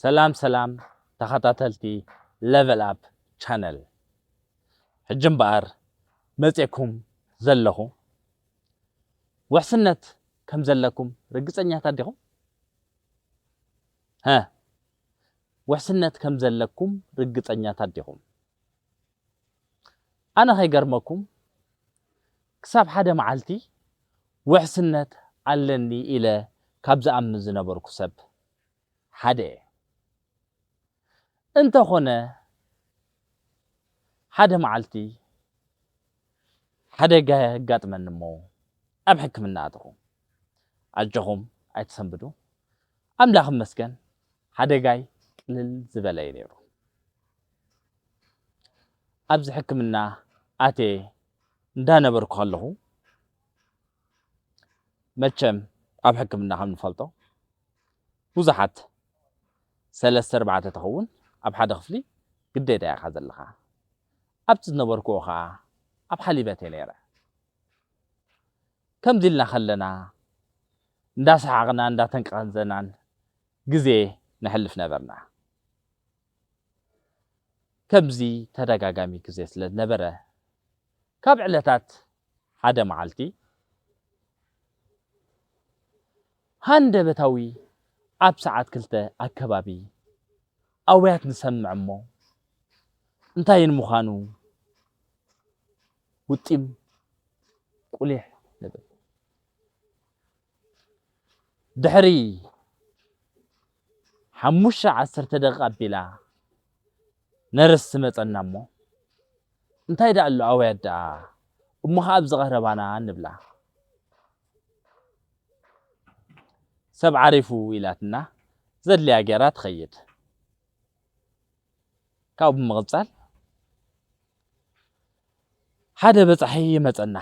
ሰላም ሰላም ተኸታተልቲ Level Up Channel። ሕጂ እምበኣር መጺኤኩም ዘለኹ፣ ውሕስነት ከም ዘለኩም ርግጸኛታት ዲኹም? ሀ፣ ውሕስነት ከም ዘለኩም ርግጸኛታት ዲኹም? ኣነ ከይገርመኩም፣ ክሳብ ሓደ መዓልቲ ውሕስነት ኣለኒ ኢለ ካብ ዝኣምን ዝነበርኩ ሰብ ሓደ እየ። እንተኾነ፣ ሓደ መዓልቲ ሓደጋ የጋጥመኒ እሞ ኣብ ሕክምና ኣተኹ። ኣጆኹም ኣይትሰንብዱ። ኣምላኽ ይመስገን፣ ሓደጋይ ቅልል ዝበለ እዩ ነይሩ። ኣብዚ ሕክምና ኣትየ እንዳነበርኩ ከለኹ፣ መቸም ኣብ ሕክምና ከም ንፈልጦ ብዙሓት፣ ሰለስተ ኣርባዕተ ተኸውን ኣብ ሓደ ክፍሊ ግዴታ ኢኻ ዘለኻ። ኣብቲ ዝነበርኩዎ ኸኣ ኣብ ሓሊበት እየ ነይረ። ከምዚ ኢልና ከለና እንዳሰሓቕና እንዳተንቀዘናን ግዜ ነሕልፍ ነበርና። ከምዚ ተደጋጋሚ ግዜ ስለ ዝነበረ፣ ካብ ዕለታት ሓደ መዓልቲ ሃንደበታዊ ኣብ ሰዓት ክልተ ኣከባቢ ኣውያት ንሰምዕ እሞ፣ እንታይ ንምዃኑ ውጢም ቁሊሕ ንብል። ድሕሪ ሓሙሽተ ዓሰርተ ደቂቕ ኣቢላ ነርስ ትመጸና እሞ፣ "እንታይ ደኣ ኣሎ ኣውያት ደኣ? እሞ ኸኣ ኣብዚ ቀረባና" ንብላ። "ሰብ ዓሪፉ" ኢላትና ዘድልያ ገይራ ትኸይድ። ካብኡ ብምቕጻል ሓደ በጻሒ ይመጸና።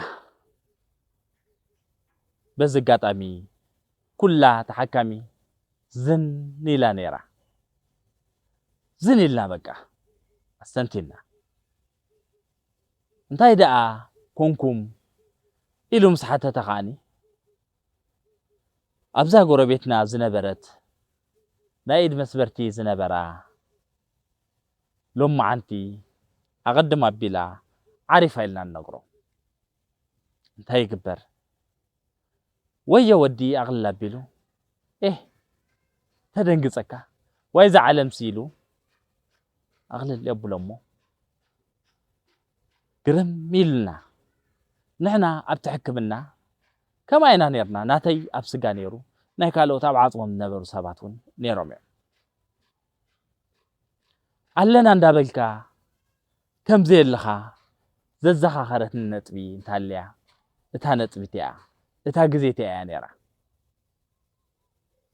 በዚ ኣጋጣሚ ኩላ ተሓካሚ ዝን ኢላ ነይራ። ዝን ኢልና በቃ ኣስተንቲና። "እንታይ ደኣ ኮንኩም?" ኢሉ ምስ ሓተተ ከኣኒ፣ ኣብዛ ጎረቤትና ዝነበረት ናይ ኢድ መስበርቲ ዝነበራ ሎማዓንቲ ኣቐድም ኣቢላ ዓሪፋ ኢልና ንነግሮ። እንታይ ይግበር? ወዮ ወዲ ኣቕልል ኣቢሉ፣ "ኤህ፣ ተደንግጸካ፣ ዋይ እዛ ዓለምሲ" ኢሉ ኣቕልል የብሎ እሞ፣ ግርም ኢሉና። ንሕና ኣብቲ ሕክምና ከምኣ ኢና ኔርና። ናተይ ኣብ ስጋ ኔሩ፣ ናይ ካልኦት ኣብ ዓጽሞም ዝነበሩ ሰባት እውን ኔሮም እዮም። ኣለና እንዳበልካ ከም ዘየለኻ ዘዘኻኸረትኒ ነጥቢ እንታልያ፣ እታ ነጥቢ እቲኣ፣ እታ ግዜ እቲኣ እያ ኔራ።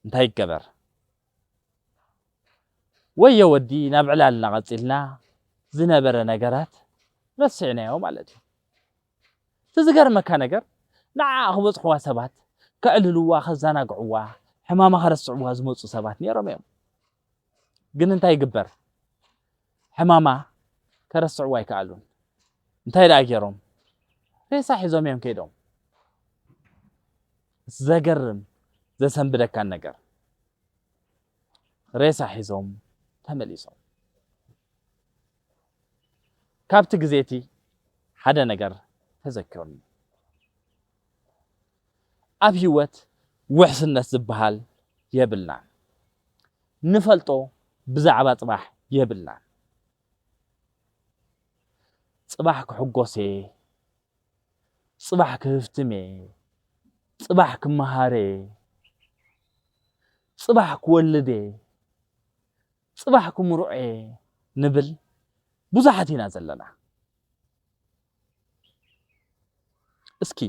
እንታይ ይገበር? ወዮ ወዲ ናብ ዕላልና ቀጺልና ዝነበረ ነገራት ረሲዕናዮ ማለት እዩ። እቲ ዝገርመካ ነገር፣ ንዓኣ ክበጽሕዋ ሰባት፣ ከዕልልዋ፣ ከዘናግዕዋ፣ ሕማማ ከረስዕዋ ዝመጹ ሰባት ነይሮም እዮም። ግን እንታይ ይግበር? ሕማማ ከረስዕዋ ኣይከኣሉን። እንታይ ደኣ ገይሮም? ሬሳ ሒዞም እዮም ከይዶም። ዘገርም፣ ዘሰንብደካን ነገር፣ ሬሳ ሒዞም ተመሊሶም። ካብቲ ግዜ እቲ ሓደ ነገር ተዘኪሩኒ። ኣብ ህይወት ውሕስነት ዝበሃል የብልናን። ንፈልጦ ብዛዕባ ጽባሕ የብልናን። ጽባሕ ክሕጎስ እየ፣ ጽባሕ ክህፍትም እየ፣ ጽባሕ ክመሃር እየ፣ ጽባሕ ክወልድ እየ፣ ጽባሕ ክምርዖ እየ ንብል ብዙሓት ኢና ዘለና። እስኪ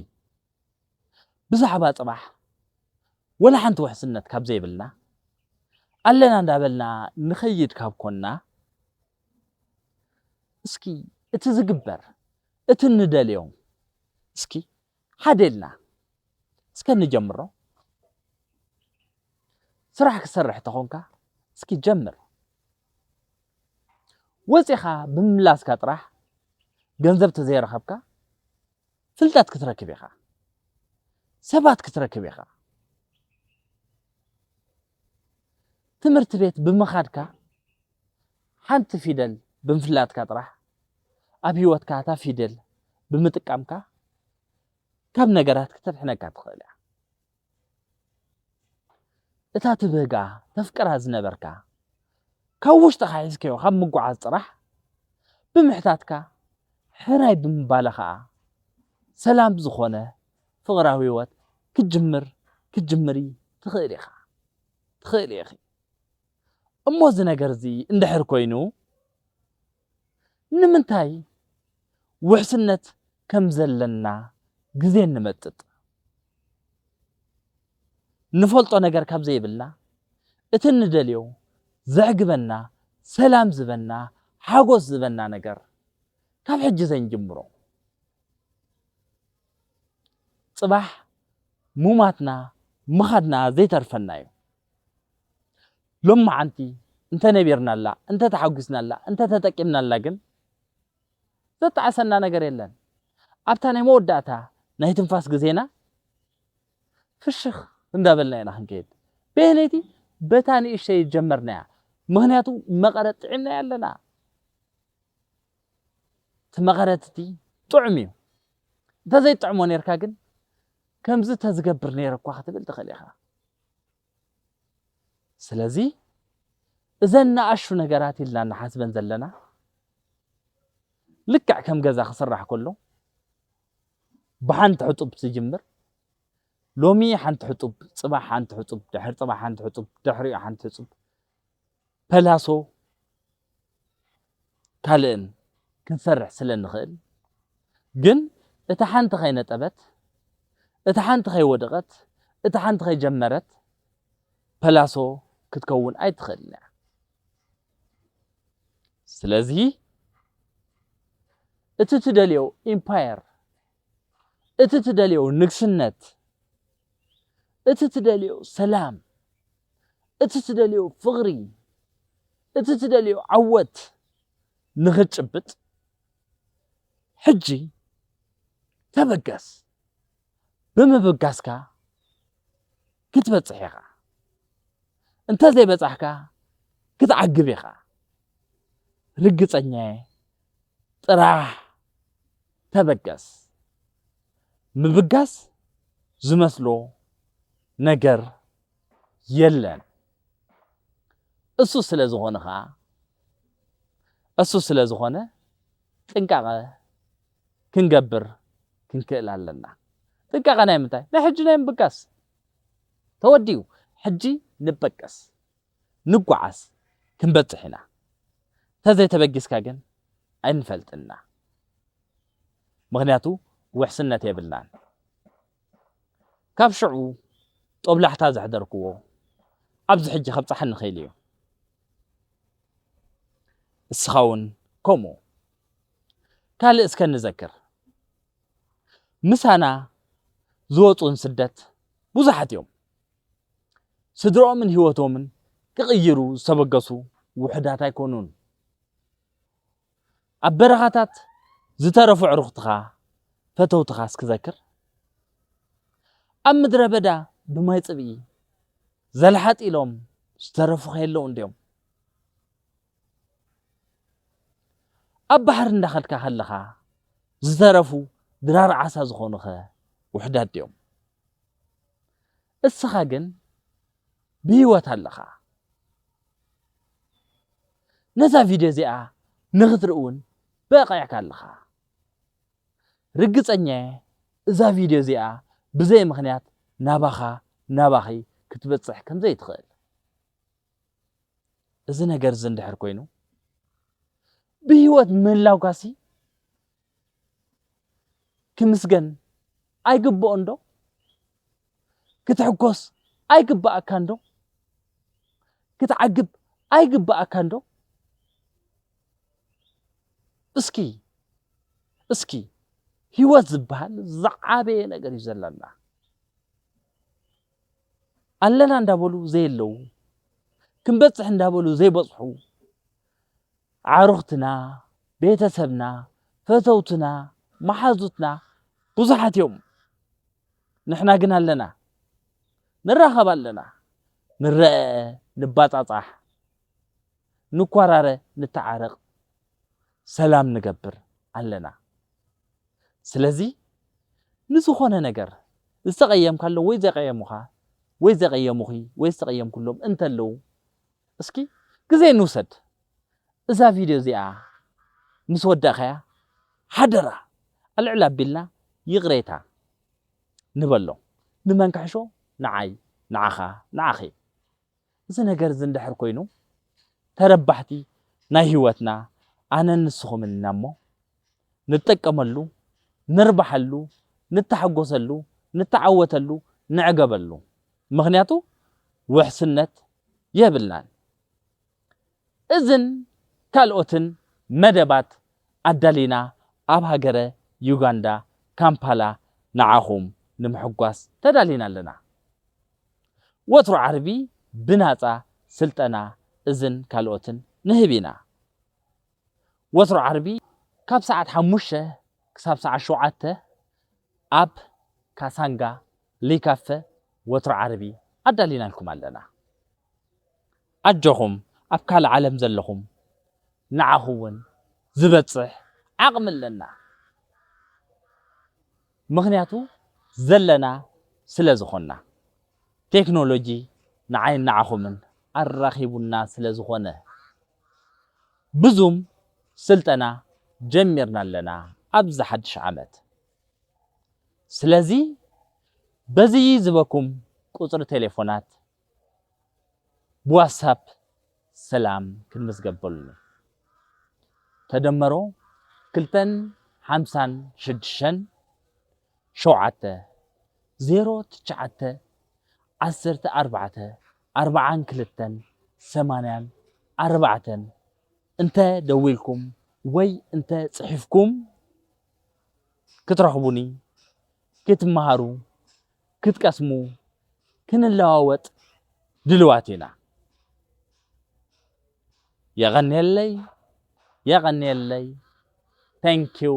ብዛዕባ ጽባሕ ወላ ሓንቲ ውሕስነት ካብ ዘይብልና፣ ኣለና እንዳበልና ንኸይድ ካብ ኮንና፣ እስኪ እቲ ዝግበር፣ እቲ እንደልዮ፣ እስኪ ሓደ ኢልና እስከ ንጀምሮ። ስራሕ ክሰርሕ ተኾንካ፣ እስኪ ጀምር። ወጺኻ ብምምላስካ ጥራሕ ገንዘብ ተዘይረኸብካ፣ ፍልጠት ክትረክብ ኢኻ፣ ሰባት ክትረክብ ኢኻ። ትምህርቲ ቤት ብምኻድካ ሓንቲ ፊደል ብምፍላጥካ ጥራሕ ኣብ ህይወትካ እታ ፊደል ብምጥቃምካ ካብ ነገራት ክተድሕነካ ትኽእል እያ። እታ ትብህጋ ተፍቅራ ዝነበርካ ካብ ውሽጥኻ ሒዝካዮ ካብ ምጉዓዝ ጥራሕ ብምሕታትካ ሕራይ ብምባለ ኸዓ ሰላም ዝኾነ ፍቕራዊ ህይወት ክትጅምር ክትጅምሪ ትኽእል ኢኻ ትኽእል ኢኺ። እሞ እዚ ነገር እዚ እንድሕር ኮይኑ ንምንታይ ውሕስነት ከም ዘለና ግዜ ንመጥጥ? ንፈልጦ ነገር ካብ ዘይብልና እቲ ንደልዮ ዘዕግበና ሰላም ዝበና ሓጎስ ዝበና ነገር ካብ ሕጂ ዘይንጅምሮ ጽባሕ ሙማትና ምኻድና ዘይተርፈና እዩ። ሎማዓንቲ እንተነቢርናላ እንተተሓጒስናላ እንተተጠቂምናላ ግን ዘጣዕሰና ነገር የለን። ኣብታ ናይ መወዳእታ ናይ ትንፋስ ግዜና ፍሽኽ እንዳበልና ኢና ክንከይድ። በየነይቲ በታ ንእሽተይ ጀመርናያ። ምኽንያቱ መቐረት ጥዒምናያ ኣለና። እቲ መቐረት እቲ ጥዑም እዩ። እንተዘይጥዕሞ ነርካ ግን ከምዚ ተዝገብር ነይረ እኳ ክትብል ትኽእል ኢኻ። ስለዚ እዘን ንኣሹ ነገራት ኢልና ንሓስበን ዘለና ልክዕ ከም ገዛ ክስራሕ ከሎ ብሓንቲ ሕጡብ ትጅምር። ሎሚ ሓንቲ ሕጡብ፣ ጽባሕ ሓንቲ ሕጡብ፣ ድሕሪ ጽባሕ ሓንቲ ሕጡብ፣ ድሕሪኡ ሓንቲ ሕጡብ ፐላሶ ካልእን ክንሰርሕ ስለ ንኽእል ግን እታ ሓንቲ ከይነጠበት እታ ሓንቲ ከይወደቐት እታ ሓንቲ ከይጀመረት ፐላሶ ክትከውን ኣይትኽእልን እያ። ስለዚ እቲ ትደልዮ ኢምፓየር እቲ ትደልዮ ንግስነት እቲ ትደልዮ ሰላም እቲ ትደልዮ ፍቕሪ እቲ ትደልዮ ዓወት ንኽትጭብጥ ሕጂ ተበገስ። ብምብጋስካ ክትበጽሕ ኢኻ። እንተዘይበጻሕካ ክትዓግብ ኢኻ። ርግጸኛየ ጥራሕ ተበገስ። ምብጋስ ዝመስሎ ነገር የለን። እሱ ስለ ዝኾነ ኸዓ እሱ ስለ ዝኾነ ጥንቃቐ ክንገብር ክንክእል ኣለና። ጥንቃቐ ናይ ምንታይ? ናይ ሕጂ ናይ ምብጋስ ተወዲኡ። ሕጂ ንበገስ፣ ንጓዓዝ፣ ክንበጽሕ ኢና። እንተዘይተበጊስካ ግን ኣይንፈልጥና። ምኽንያቱ ውሕስነት የብልናን። ካብ ሽዑ ጦብላሕታ ዘሕደርክዎ ኣብዚ ሕጂ ከብጽሓኒ ኽእል እዩ። እስኻ እውን ከምኡ። ካልእ እስከ ንዘክር። ምሳና ዝወጹ ንስደት ብዙሓት እዮም። ስድርኦምን ህይወቶምን ክቕይሩ ዝተበገሱ ውሑዳት ኣይኮኑን። ኣብ በረኻታት ዝተረፉ ኣዕሩኽትኻ ፈተውትኻ እስኪ ዘክር። ኣብ ምድረ በዳ ብማይ ጽብኢ ዘልሓጥ ኢሎም ዝተረፉኸ የለውን ድዮም? ኣብ ባሕሪ እንዳኸድካ ከለኻ ዝተረፉ ድራር ዓሳ ዝኾኑኸ ውሑዳት ድዮም? እስኻ ግን ብህይወት ኣለኻ። ነዛ ቪድዮ እዚኣ ንኽትርኢ እውን በቒዕካ ኣለኻ። ርግጸኛ እየ እዛ ቪድዮ እዚኣ ብዘይ ምኽንያት ናባኻ ናባኺ ክትበጽሕ ከም ዘይትኽእል። እዚ ነገር እዚ እንድሕር ኮይኑ ብህይወት ምህላውካሲ ክምስገን ኣይግብኦን ዶ? ክትሕጎስ ኣይግብኣካን ዶ? ክትዓግብ ኣይግብኣካን ዶ? እስኪ እስኪ ህይወት ዝበሃል ዝዓበየ ነገር እዩ ዘለና። ኣለና እንዳበሉ ዘየለዉ፣ ክንበጽሕ እንዳበሉ ዘይበጽሑ፣ ኣዕሩኽትና፣ ቤተሰብና፣ ፈተውትና፣ መሓዙትና ብዙሓት እዮም። ንሕና ግን ኣለና፣ ንራኸብ ኣለና፣ ንረአ፣ ንባጻጻሕ፣ ንኳራረ፣ ንተዓረቕ፣ ሰላም ንገብር ኣለና። ስለዚ ንዝኾነ ነገር ዝተቐየምካሎም ወይ ዘቐየሙኻ ወይ ዘቐየሙኺ ወይ ዝተቐየምኩሎም እንተለዉ እስኪ ግዜ ንውሰድ። እዛ ቪድዮ እዚኣ ምስ ወዳእኻያ ሓደራ ኣልዕል ኣቢልና ይቕሬታ ንበሎ። ንመን ክሕሾ? ንዓይ፣ ንዓኻ፣ ንዓኺ። እዚ ነገር እዚ እንድሕር ኮይኑ ተረባሕቲ ናይ ህይወትና ኣነን ንስኹምን ኢና እሞ ንጠቀመሉ፣ ንርባሐሉ፣ ንተሓጎሰሉ፣ ንተዓወተሉ፣ ንዕገበሉ። ምኽንያቱ ውሕስነት የብልናን። እዝን ካልኦትን መደባት ኣዳሊና ኣብ ሃገረ ዩጋንዳ ካምፓላ ንዓኹም ንምሕጓስ ተዳሊና ኣለና። ወትሩ ዓርቢ ብናጻ ስልጠና እዝን ካልኦትን ንህብ ኢና። ወትሩ ዓርቢ ካብ ሰዓት ሓሙሽተ ክሳብ ሰዓት ሸውዓተ ኣብ ካሳንጋ ሊካፈ ወትሩ ዓርቢ ኣዳሊናልኩም ኣለና። ኣጆኹም ኣብ ካልእ ዓለም ዘለኹም ንዓኹም እውን ዝበጽሕ ዓቕሚ ኣለና። ምኽንያቱ ዘለና ስለ ዝኾንና፣ ቴክኖሎጂ ንዓይን ንዓኹምን ኣራኺቡና ስለ ዝኾነ ብዙም ስልጠና ጀሚርና ኣለና ኣብዚ ሓድሽ ዓመት። ስለዚ በዚ ዝበኩም ቁጽሪ ቴሌፎናት ብዋትሳፕ ሰላም ክንምዝገበሉ። ተደመሮ ክልተን ሓምሳን ሽዱሽተን ሸውዓተ ዜሮ ትሽዓተ ዓሰርተ ኣርባዕተ ኣርባዓን ክልተን ሰማንያን ኣርባዕተን እንተ ደዊልኩም ወይ እንተ ጽሒፍኩም ክትረኽቡኒ፣ ክትመሃሩ፣ ክትቀስሙ፣ ክንለዋወጥ ድልዋት ኢና። የቐንየለይ፣ የቐንየለይ። Thank you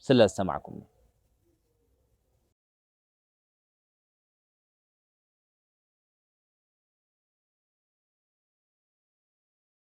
ስለ ዝሰማዕኩምኒ።